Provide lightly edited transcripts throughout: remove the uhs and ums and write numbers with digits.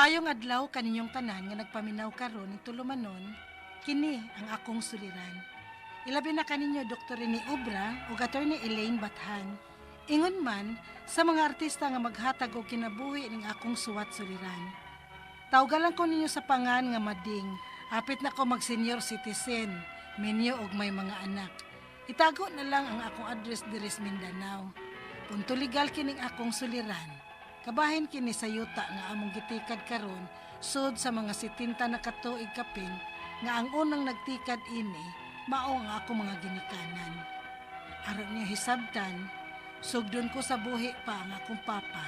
Maayong adlaw kaninyong tanan nga nagpaminaw karon ning tulumanon, kini ang akong suliran. Ilabi na kaninyo Dr. Rene Obra ug Attorney Elaine Bathan. Ingon man sa mga artista nga maghatag og kinabuhi ning akong suwat suliran. Tawgalan ko ninyo sa pangan nga Mading. Apit na ko mag senior citizen, minyo og may mga anak. Itago na lang ang akong address diri sa Mindanao. Punto legal kining akong suliran. Kabahin kini sa yuta nga among gitikad karon sud sa mga 70 na katuig kapin nga ang unang nagtikad ini mao ang akong mga ginikanan. Aron niyo hisabtan, sugdon ko sa buhi pa ang akong papa.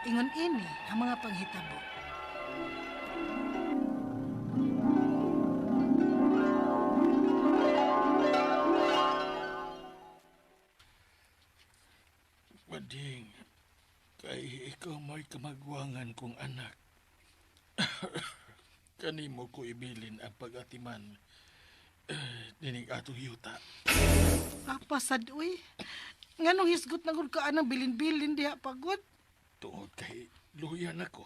Ingon ini ang mga panghitabo. Mading, kay ikaw may kamagwangan kong anak. Kanimo ko ibilin ang pag-atiman nining atong yuta. Papa, sad uy. Nganong hisgot na gud ka anang bilin-bilin diha pagod? Tungod kay luyan ako.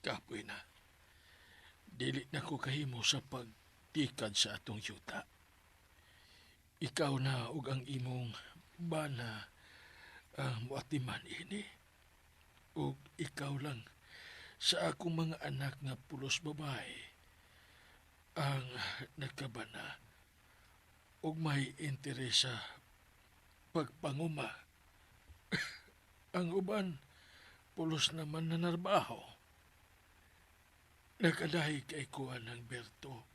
Kapoy na. Dili na ko kahimo sa pagtikad sa atong yuta. Ikaw na ug ang imong bana ang muatiman ini. Ug ikaw lang sa akong mga anak nga pulos babae ang nagkabana ug may interes sa pagpanguma. Ang uban pulos naman na narbaho. Nakadahi kay kuan ng Berto.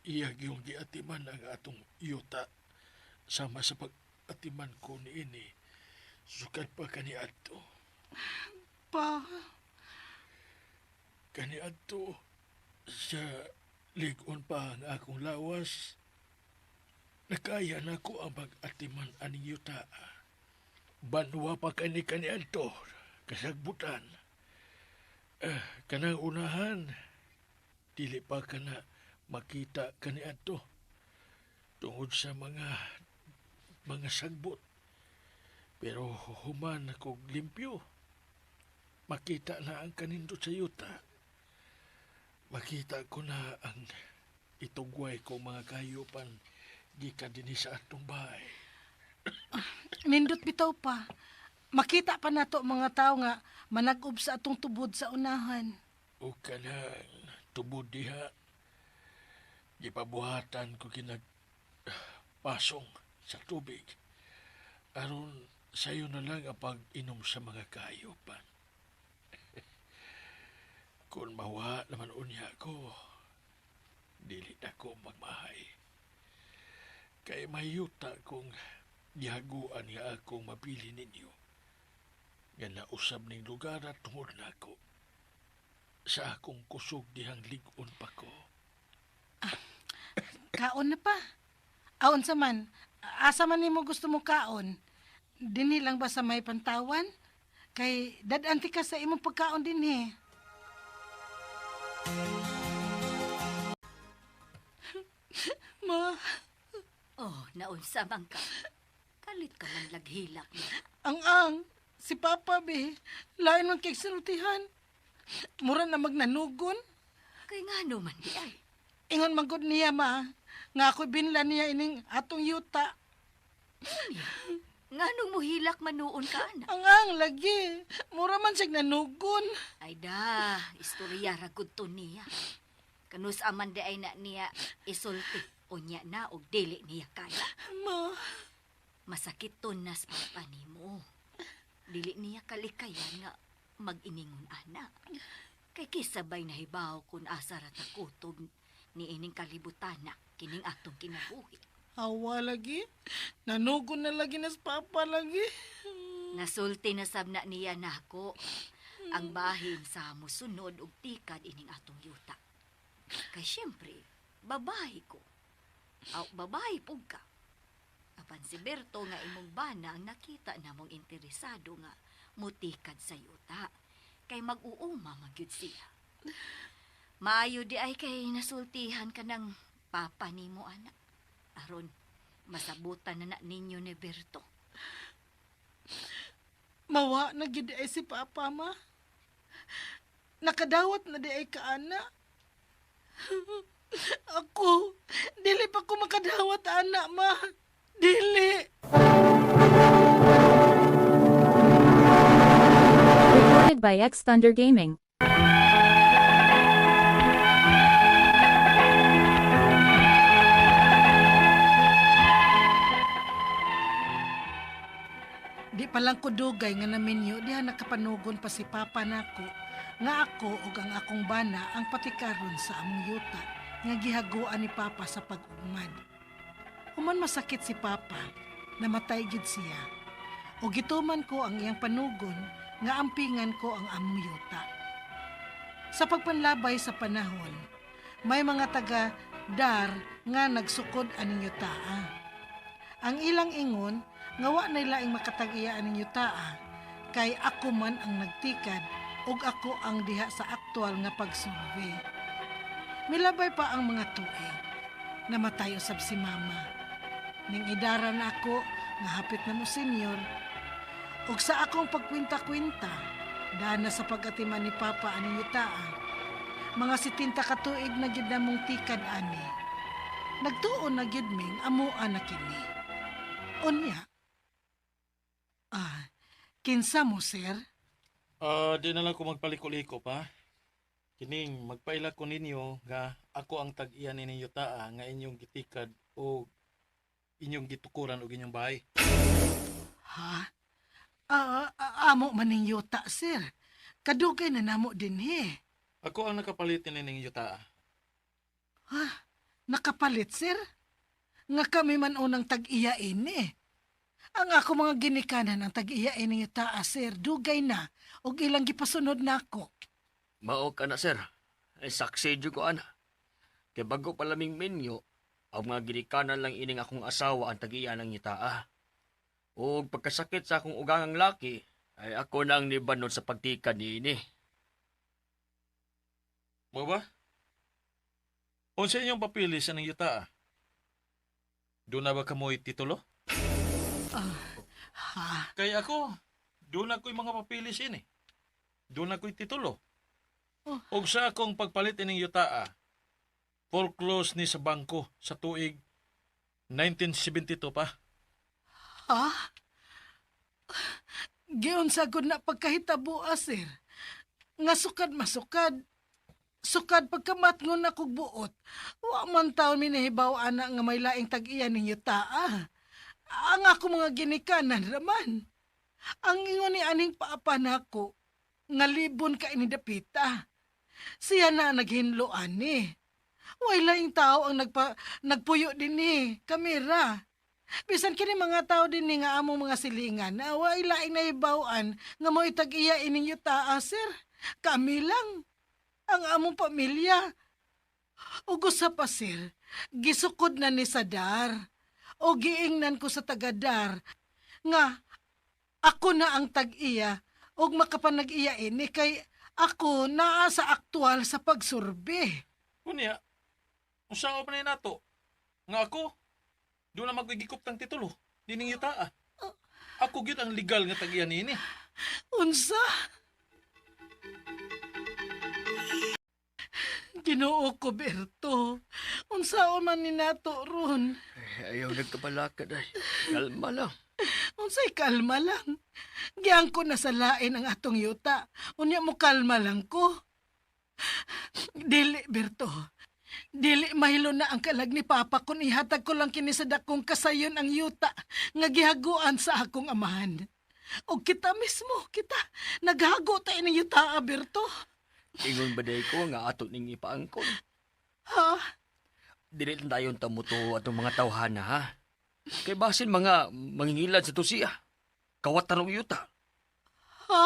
Iyag yung giatiman ang atong yuta sama sa pag-atiman ko niini. Sukad pa kaniadto. Pa, Kaniadto sa lig-on pa ang akong lawas. Nakaya na ko ang pag-atiman aning yuta. Banwa pa kani kaniadto, kasagbutan. Kanang unahan, dili pa kana makita kaniadto tungod sa mga sagbot. Pero human akong limpyo, makita na ang kanindot sa yuta. Makita ko na ang itugway ko mga kayupan gikan dinhi sa atong bahay. Nindot bitaw pa. Makita pa nato mga tao nga manag-ob sa atong tubod sa unahan. O kanang tubod diha, gipabuhatan ko kinag pasong sa tubig. Aron sayo na lang ang pag-inom sa mga kayupan. Kung mawa naman unya ko, dili na ko magmahay. Kay mayuta kong gihaguan nga akong mapili ninyo. Nga nausab ning lugar at tungod nako. Sa akong kusog dihang lig-on pa ko. Kaon na pa. Aon sa man, asa man nimo gusto mo kaon? Dinhi lang ba sa may pantawan? Kay dad-anti ka sa imong pagkaon dinhi. Ma, Oh, naunsa man ka. Kalit ka man laghilak mo. ang-ang, si Papa be, lain man kay sinultihan. Mura na magnanugon. Kay ngano man di ay. Ingon man gud niya ma, nga ako'y binla niya ining atong yuta. Nganong muhilak man noon ka, anak? Ang-ang lagi, mura man siyang nanugon. Ay da, istorya ra gud to niya. Kanus aman di ay na niya isulti. Unya na og dili niya kaya. Ma, Masakit to na sa papa nimo. Dili niya kalikayan nga mag-iningon ana. Kay kisabay nahibaw kun asa ra ta kutob ni ining kalibutan na kining atong kinabuhi. Awa lagi. Nanugon na lagi na sa papa lagi. Nasulti na sab na niya nako ang bahin sa musunod og tikad ining atong yuta. Kay syempre, babae ko. Aw, babae pug ka. Apan si Berto nga imong bana ang nakita namong interesado nga mutikad sa yuta. Kay mag-uuma magyud siya. Maayo di ay kay nasultihan ka ng papa nimo, anak. Aron, masabutan na na ninyo ni Berto. Mawa na gid ay si papa, ma. Nakadawat na di ay kaana. Ako, dili pa ko makadawat, ana, ma. Dili. Recorded by X Thunder Gaming. Di pa lang ko dugay nga naminyo diha nakapanugon pa si Papa nako nga ako ug ang akong bana ang patikaron sa among yuta nga gihaguan ni Papa sa pag-ugmad. Human masakit si Papa, namatay gid siya. O gituman ko ang iyang panugon nga ampingan ko ang among yuta. Sa pagpanlabay sa panahon, may mga taga Dar nga nagsukod aning yutaa. Ang ilang ingon nga wa na laing makatag-iya aning yutaa kay ako man ang nagtikad ug ako ang diha sa aktual nga pagsurvey. Milabay pa ang mga tuig. Namatay usab si mama. Ning idara na ako nga hapit na mo senior. Ug sa akong pagkwinta-kwinta, dana sa pag-atiman ni Papa aning yutaa. Mga 70 ka tuig na gyud namong tikad ani. Nagtuon na gyud ming amoa na kini. Unya. Ah, kinsa mo, sir? Di na lang ko magpaliko-liko pa. Kining magpaila ko ninyo nga ako ang tag-iya nining yutaa nga inyong gitikad o inyong gitukuran og inyong bahay. Ha? Amo man ning yuta, sir. Kadugay na namo dinhi. Ako ang nakapalit nining yutaa. Ha? Nakapalit, sir? Nga kami man unang tag-iya ini. Ang ako mga ginikanan ang tag-iya ini yuta, sir. Dugay na. Og ilang gipasunod nako. Mao ka na, sir. Ay, saksi jud ko, ana. Kay bago pa laming minyo, ang mga ginikanan lang ining akong asawa ang tag-iya ng ngitaa. Ug pagkasakit sa akong ugangang laki, ay ako na ang nibanod sa pagtikad niini. Mo ba? Unsa inyong papili sa ning yutaa? Doon na ba kamoy titulo? Ha? Kay ako, doon ako'y mga papili sini. Doon ako'y titulo. Oh. Og sa akong pagpalit ining yutaa, foreclose ni sa bangko sa tuig 1972 pa. Ha? Giunsa gud na pagkahitabo, sir. Nga sukad masukad. Sukad pagkamatngon na kog buot. Wa man taon minahibaw ana nga may laing tag-iya ning yutaa. Ang ako mga ginikanan raman. Ang ingon ni aning paapa nako nga libon ka ini dapita. Siya na ang naghinlo ani. Way laing tao ang nagpuyo dinhi, kamera. Bisan kini mga tao din ni nga among mga silingan, na way laing nahibaw-an nga mo'y tag-iya ining yutaa, sir. Kami lang. Ang among pamilya. Ug usa pa, sir, gisukod na ni sa Dar. O giingnan ko sa tagadar nga ako na ang tag-iya ug makapanag-iya ini kay ako naa sa aktual sa pagsurbe. Unya, unsa pa ni nato? Nga ako, doon na magigikop tang titulo nining yutaa. Ako gyud ang legal nga tag-iya niini. Unsa? Ginoo ko, Berto. Unsa man ni nato ron? Ay, ayaw nagkabalakad ay. Kalma lang. Unsay kalma lang. Giyang ko na sa lain ang atong yuta. Unya mo kalma lang ko. Dili, Berto. Dili mahilo na ang kalag ni Papa kung ihatag ko lang kini sa dakong kasayon ang yuta nga gihaguan sa akong amahan. O kita mismo, kita, naghago tayo ng yuta, Berto. Ingon ba day ko nga ato ning ipaangkon? Ha? Dili lang tayo tamuto atong mga tawhana ha. Kay basin mga mangingilad sa tusiya. Kawatan og yuta. Ha?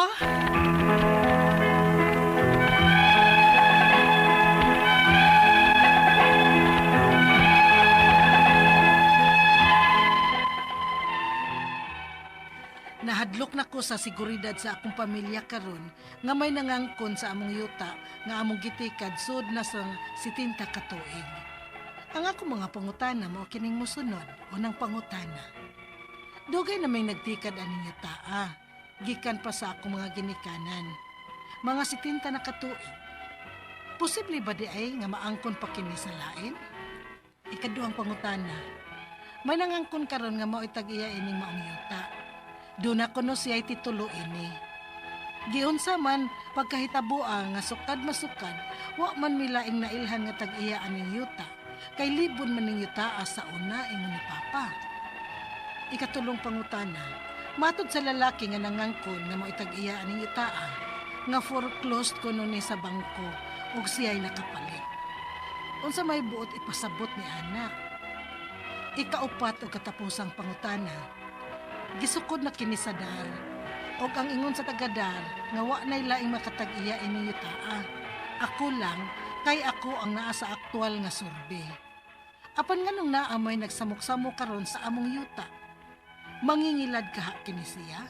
Nahadlok na ko sa seguridad sa akong pamilya karon nga may nangangkon sa among yuta nga among gitikad sud na sa 70 ka tuig. Ang akong mga pangutana mao kining mosunod, unang pangutana. Dugay na may nagtikad aning yutaa, gikan pa sa akong mga ginikanan. Mga 70 na katuig. Posible ba di ay nga maangkon pa kini sa lain? Ikaduhang pangutana. May nangangkon karon nga mao'y tag-iya ining maong yuta. Duna kuno siya'y titulo ini. Giunsa man pagkahitaboa nga sukad masukad, wa man mi laing nailhan nga tag-iya aning yuta. Kay libon man ning yuta sa una ingon ni Papa. Ikatulong pangutana, matod sa lalaki nga nangangkon nga mao'y tag-iya aning yutaa, nga foreclosed kuno ni sa bangko ug siya'y nakapalit. Unsa may buot ipasabot ni ana? Ikaupat og katapusang pangutana, gisukod na kini sa DAR og ang ingon sa taga-DAR nga wa nay laing makatag-iya ini yutaa. Ako lang kay ako ang naa sa aktual nga survey. Apan nganong naa may nagsamok-samok karon sa among yuta? Mangingilad kaha kini siya?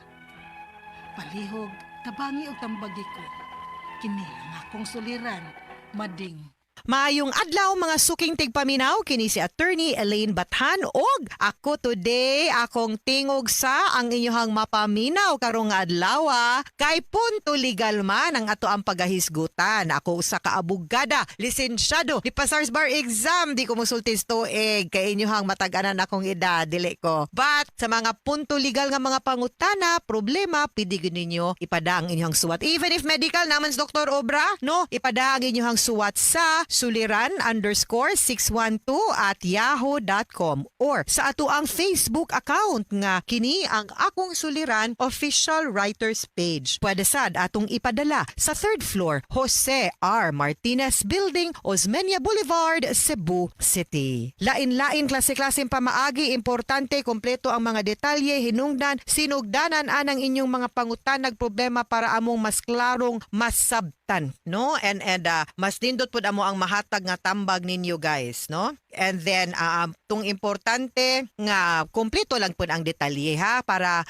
Palihog, tabangi og tambagi ko. Kini ang akong suliran, Mading. Maayong adlaw, mga suking tigpaminaw, kini si Attorney Elaine Bathan og ako today, akong tingog sa ang inyong mapaminaw karong adlaw kay punto legal man ang ato ang pagahisgutan. Ako usa ka abogada, lisensyado, di pasar bar exam, di ko musulti tuig kay inyong matag-anan akong edad, dili ko. But sa mga punto legal nga mga pangutana, problema, pwede gyud ninyo ipada ang inyong suwat. Even if medical naman sa Dr. Obra, no? Ipada ang inyong suwat sa suliran_612@yahoo.com or sa ato ang Facebook account nga kini ang Akong Suliran Official Writers Page. Pwede sad atong ipadala sa third floor, Jose R. Martinez Building, Osmeña Boulevard, Cebu City. Lain-lain klase-klaseng pamaagi, importante kompleto ang mga detalye, hinungdan, sinugdanan anang inyong mga pangutanag problema para among mas klarong masabtan, no? And mas nindot pud amo ang mahatag nga tambag ninyo, guys, no? And then tung importante nga kompleto lang pud ang detalye ha, para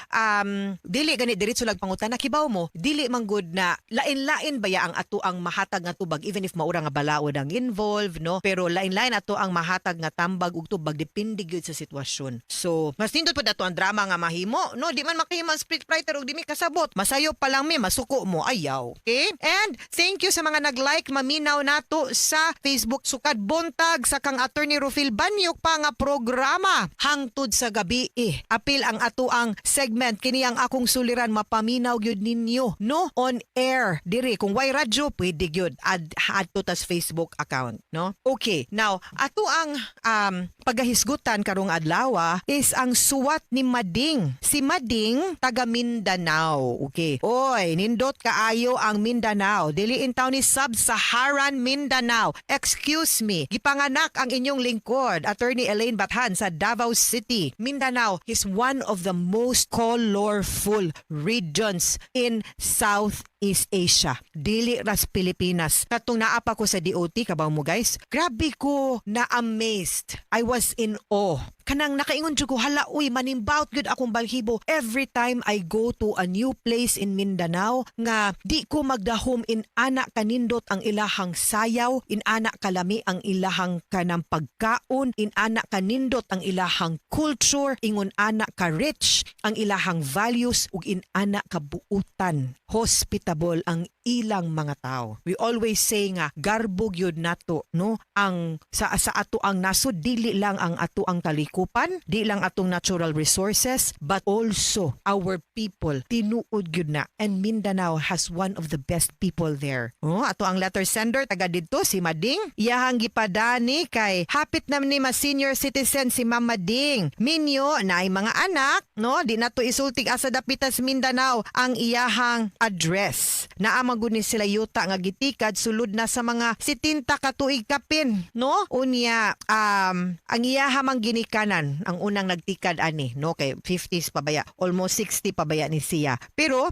dili gani diretso lang pangutana. Kibaw mo, dili man gud na lain-lain baya ang ato ang mahatag nga tubag even if maura nga balaod ang involved, no? Pero lain-lain ato ang mahatag nga tambag ug tubag depende gyud sa sitwasyon. So mas nindot pud ato ang drama nga mahimo, no? Di man makahimo ang script writer og di mi kasabot. Masayo pa lang mi, masuko mo, ayaw. Okay, and thank you sa mga nag-like, maminaw nato sa Facebook sukad buntag sa kang Attorney Rufil Banyok pa nga programa hangtod sa gabi eh. Apil ang ato ang segment kini ang Akong Suliran, mapaminaw gyud ninyo, no, on air diri. Kung way radyo, pwede gyud add adto tas Facebook account, no? Okay, now ato ang pagahisgutan karong adlaw is ang suwat ni Mading. Si Mading, taga Mindanao. Okay, oy, nindot kaayo ang Mindanao. Dili in town ni Sub-Saharan Mindanao. Excuse me, gipanganak ang inyong lingkod, Attorney Elaine Bathan, sa Davao City. Mindanao is one of the most colorful regions in Southeast Asia. Dili ras Pilipinas. Katong naa pa ko sa DOT, kabaw mo guys, grabe ko na amazed. I was in awe. Kanang nakaingon jud ko, "Hala uy, manimbaut gyud akong balhibo every time I go to a new place in Mindanao nga di ko magdahom in ana kanindot ang ilahang sayaw, in ana kalami ang ilahang kanang pagkaon, in ana kanindot ang ilahang culture, ingon ana ka rich ang ilahang values ug in ana kabuutan, hospitable ang ilang mga tao." We always say nga garbo gyud nato, no, ang sa ato ang nasod, dili lang ang ato ang kalikupan, di lang atong natural resources, but also our people. Tinuod gyud na. And Mindanao has one of the best people there. Oh, ato ang letter sender taga didto, si Mading. Iyahang gipadani kay hapit na ni ma senior citizen si Mama Ding. Minyo na ay mga anak, no? Di na to isultig asa dapitas Mindanao ang iyahang address. Naa man gud ni sila yuta nga gitikad sulod na sa mga 70 ka tuig kapin, no? Unya ang iyaha mang ginikanan ang unang nagtikad ani, no? Kay 50s pa baya, almost 60 pa baya ni siya. Pero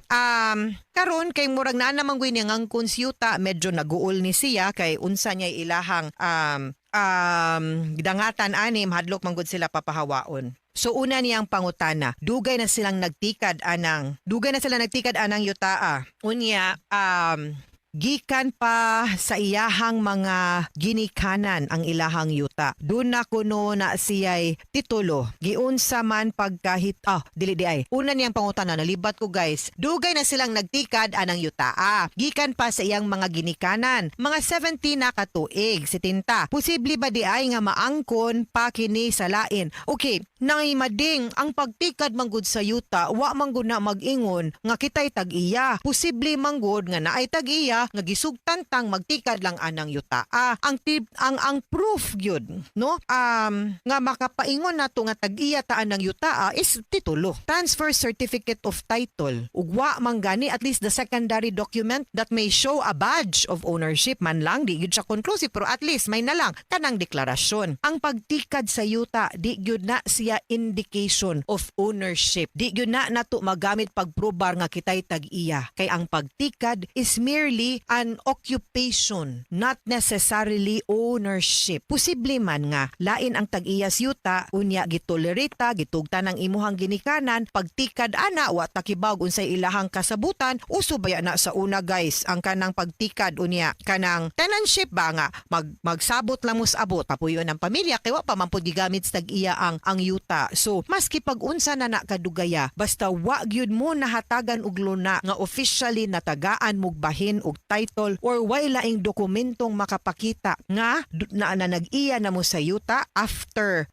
karon kay murag naa naman gyud niya ang yuta, medyo naguol ni siya kay unsa niya ilahang dangatan ani, mahadlok man gud sila papahawaon. So una niyang pangutana, dugay na sila nagtikad anang yutaa. Unya Gikan pa sa iyahang mga ginikanan ang ilahang yuta. Doon na kuno na siya'y titulo. Giunsa man pagkahit, ah, dili di ay. Una niyang pangutana, nalibat ko, guys. Dugay na silang nagtikad anang yuta. Ah, gikan pa sa iyang mga ginikanan. Mga 70 na katuig, 70. Posible ba di ay nga maangkon pa kini sa lain? Okay, Nay Mading, ang pagtikad manggod sa yuta, wa manggod na mag-ingon nga kitay tag-iya. Posible manggod nga naay tag-iya nga gisugtan tang magtikad lang anang yuta. Ah, ang tip, ang proof gyud, no? Nga makapaingon nato nga tag-iya ta anang yuta, ah, is titulo. Transfer certificate of title. Ug wa man gani, at least the secondary document that may show a badge of ownership man lang, di gyud siya conclusive, pero at least may na lang kanang deklarasyon. Ang pagtikad sa yuta, di gyud na siya indication of ownership. Di gyud na nato magamit pagprobar nga kitay tag-iya. Kay ang pagtikad is merely an occupation, not necessarily ownership. Posible man nga lain ang tag-iya sa yuta, unya gitolerate, gitugtan ang imuhang ginikanan, pagtikad ana, wa ta kibaw unsay ilahang kasabutan. Uso baya na sa una, guys, ang kanang pagtikad, unya kanang tenantship ba nga magsabot lang mo sa abot, papuyo ng pamilya kay wa pa man pud gigamit sa tag-iya ang yuta. So maski pag unsa na na kadugaya, basta wa gyud mo nahatagan og luna nga officially natagaan mog bahin og title or way laing dokumentong makapakita nga na nag-iya na mo sa yuta after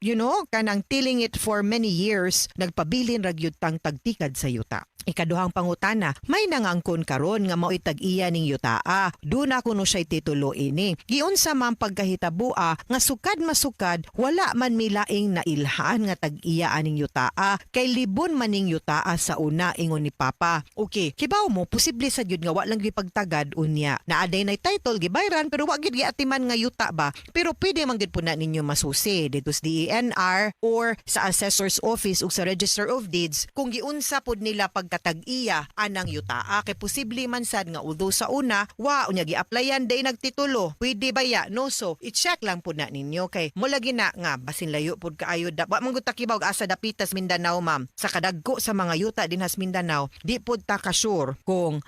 kanang tilling it for many years, nagpabilin ra gyud tang tagtikad sa yuta. Ikaduhang pangutana, may nangangkon karon nga mao'y tag-iya ning yutaa. Duna kuno siya'y titulo ini. Giunsa man pagkahitabua nga sukad masukad wala man milaing nailhan nga tag-iya aning yutaa, kay libon man ning yutaa sa una, ingon ni Papa? Okay, kibaw mo, posible sa gyud nga wa lang gyud pagtagad, unya. Naa day nay title, gibayran, pero wa gyud giatiman nga yuta ba. Pero pwede man gyud po na ninyo masusi dito sa DENR or sa assessor's office ug sa Register of Deeds kung giunsa pod nila pagkatag-iya anang yutaa, kay posible man sad nga although sa una wa, unya gi-applyan day nagtitulo, pwede ba ya, no? So i-check lang pod na ninyo kay mo lagi na nga basin layo pod kaayo da, wa man gud ta kibaw og asa dapitas Mindanao, ma'am. Sa kadagko sa mga yuta dinhas Mindanao, di pod ta ka sure kung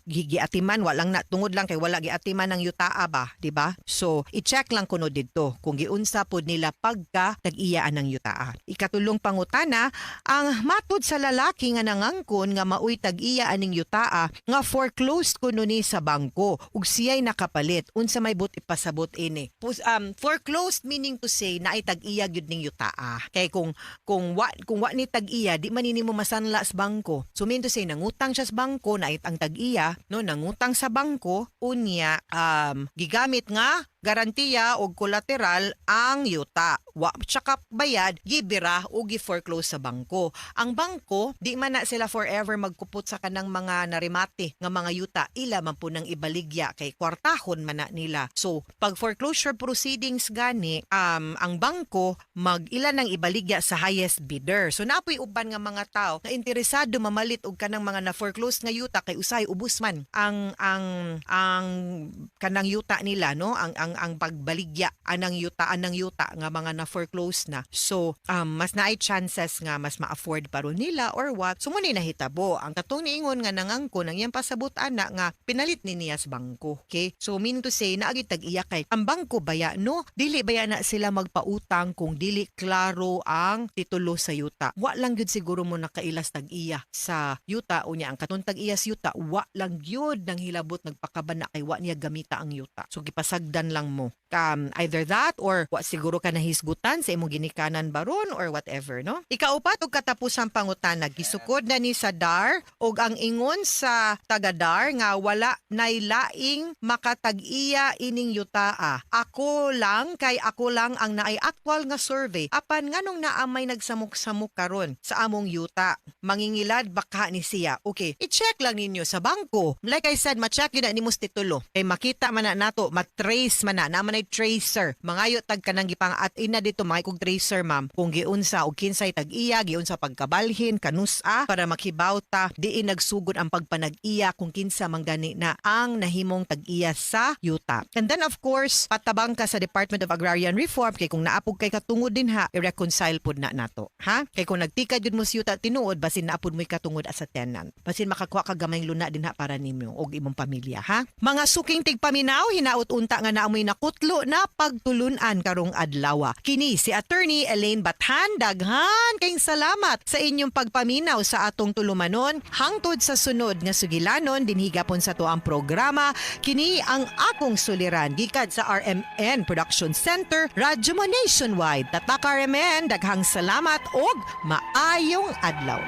giatiman, wa lang na tungod lang kay wala giatiman ang yutaa ba, di ba? So i-check lang kuno didto kung giunsa pod nila pagka tag-iya anang yutaa. Ikatulong pangutana, ang matud sa lalaki nga nangangkon nga maoy tag-iya aning yutaa nga foreclosed kuno ni sa bangko ug siya'y nakapalit, unsa may but ipasabot ini? Foreclosed meaning to say naay tag-iya gyud ning yutaa, kay kung wa ni tag-iya, di man nimo masanla sa bangko. So mean to say nangutang siya sa bangko, naay ang tag-iya, no? Nangutang sa bangko, unya gigamit nga garantiya og collateral ang yuta, wa siya bayad, gibira o gi-foreclose sa bangko. Ang bangko, di man na sila forever magkupot sa kanang mga narimate nga mga yuta. Ila man po nang ibaligya kay kwartahon man na nila. So pag foreclosure proceedings gani, ang bangko mag ila nang ibaligya sa highest bidder. So napoy uban nga mga tao nga interesado mamalit og kanang mga na foreclosed nga yuta kay usay ubos man ang kanang yuta nila, no? Ang pagbaligya anang yuta nga mga na foreclose na. So mas naay chances nga mas ma-afford pa ron nila or what. So mo ni nahitabo ang katong niingon nga nangangkon, ang iyang pasabot ana nga pinalit ni niya sa bangko. Okay, so meaning to say naagi tag-iya, kay ang bangko baya, no, dili baya na sila magpautang kung dili klaro ang titulo sa yuta. Wa lang gyud siguro mo nakailas tag-iya sa yuta, unya ang katong tag-iya sa yuta wa lang gyud nang hilabot, nagpakabana kay wa niya gamita ang yuta. So gipasagdan lang mo. Either that or wa siguro ka nahisgutan sa imong ginikanan baron or whatever, no? Ikaupat ug katapusang pangutana, gisukod na ni sa DAR ug ang ingon sa taga-DAR nga wala nay laing makatag-iya ining yutaa. Ako lang, kay ako lang ang naay actual nga survey. Apan nganong naa may nagsamok-samok karon sa among yuta? Mangingilad baka ni siya? Okay, i-check lang ninyo sa bangko. Like I said, ma-check yun na nimo sa titulo. Kay makita man na nato, matrace man. man na, naa man ay tracer. Mangayo tag kanang gipang at ina dito mga kog tracer, ma'am, kung giunsa og kinsay tag-iya, giunsa pagkabalhin kanusa, para makibaw ta diin nagsugod ang pagpanag-iya, kung kinsa man gani na ang nahimong tag-iya sa yuta. And then of course, patabang ka sa Department of Agrarian Reform kay kung naa pud kay katungod dinha, i-reconcile pud na nato, ha? Kay kung nagtikad jud mo sa yuta tinuod, basin naa pud mo'y katungod as a tenant. Basin makakuha ka gamayng luna dinha para nimo og imong pamilya, ha? Mga suking tigpaminaw, hinaut unta nga naa mo'y nakutlo na pagtulunan karong adlaw. Kini si Attorney Elaine Bathan, daghan kayong salamat sa inyong pagpaminaw sa atong tulumanon. Hangtod sa sunod nga sugilanon dinhi gapon sa atuang programa, Kini ang Akong Suliran, gikan sa RMN Production Center, Radyo Mo Nationwide. Tatak RMN, daghang salamat og maayong adlaw.